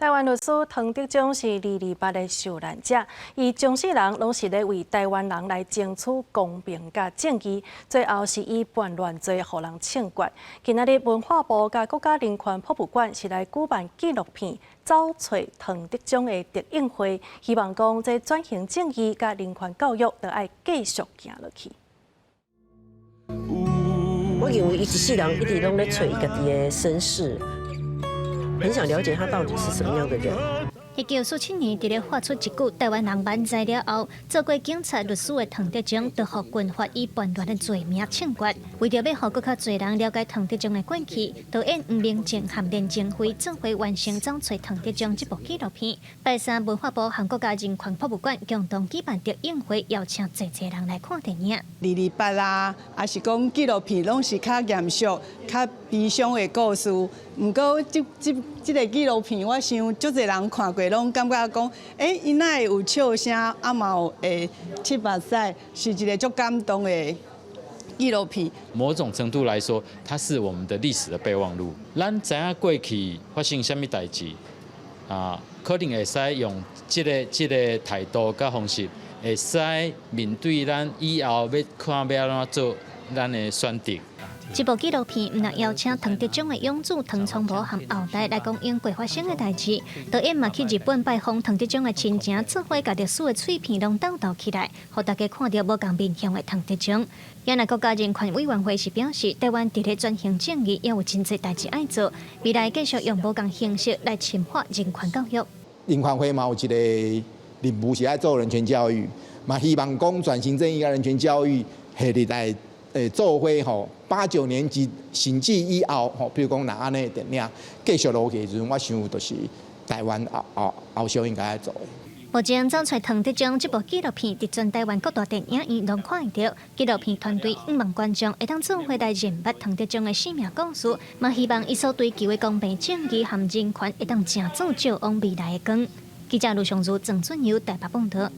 台灣律師唐德宗是二二八的受難者，伊終世人攏是咧為台灣人來爭取公平佮正義，最後是以叛亂罪予人槍決。今仔日文化部佮國家人權博物館是來舉辦紀錄片《走揣唐德宗》的特映會，希望講這轉型正義佮人權教育著愛繼續行落去。我認為伊一世人一直攏咧揣伊家己的身世。很想了解他到底是什麼樣的人。1947年，佇咧發出一句台灣人萬哉了後，做過警察律師的唐德宗，就予軍法以叛亂的罪名槍決。為著欲予閣較濟人了解唐德宗的過去，導演黃明正和連靜輝做伙完成《走揣唐德宗》這部紀錄片。拜三，文化部和國家人權博物館共同舉辦特映會，邀請濟濟人來看電影。二二八啊，抑是講紀錄片，攏是較嚴肅、較悲傷的故事。毋過，這這這个紀錄片，我想足濟人看過，攏感覺講，欸，伊哪會有笑聲，啊嘛有會拭目屎，是一个足感動的紀錄片。某種程度來說，它是我們的歷史的備忘錄。咱知影過去發生啥物代誌啊，可能會使用這个這个態度佮方式，會使面對咱以後欲看欲按怎做咱的選擇。這部紀錄片毋但邀請唐德宗的養子唐聰模和後代來講𪜶過發生的代誌，導演嘛去日本拜訪唐德宗的親情，做伙共歷史的碎片攏鬥鬥起來，予大家看著無仝面向的唐德宗。也若國家人權委員會是表示，台灣佇咧轉型正義猶有真濟代誌愛做，未來繼續用無仝形式來深化人權教育。人權會嘛有一个任務是愛做人權教育，嘛希望講轉型正義佮人權教育係佇來做伙吼，八九年級甚至以後吼，比如講若按呢電影繼續落去的時陣，我想就是台灣後後後續應該愛做的。目前走揣唐德宗這部紀錄片，佇全台灣各大電影院攏看會著。紀錄片團隊向望觀眾會當做伙來認捌唐德宗的生命故事，嘛希望伊所追求的公平正義和人權會當成做照往未來的光。記者盧尚如、鄭俊友台北報導。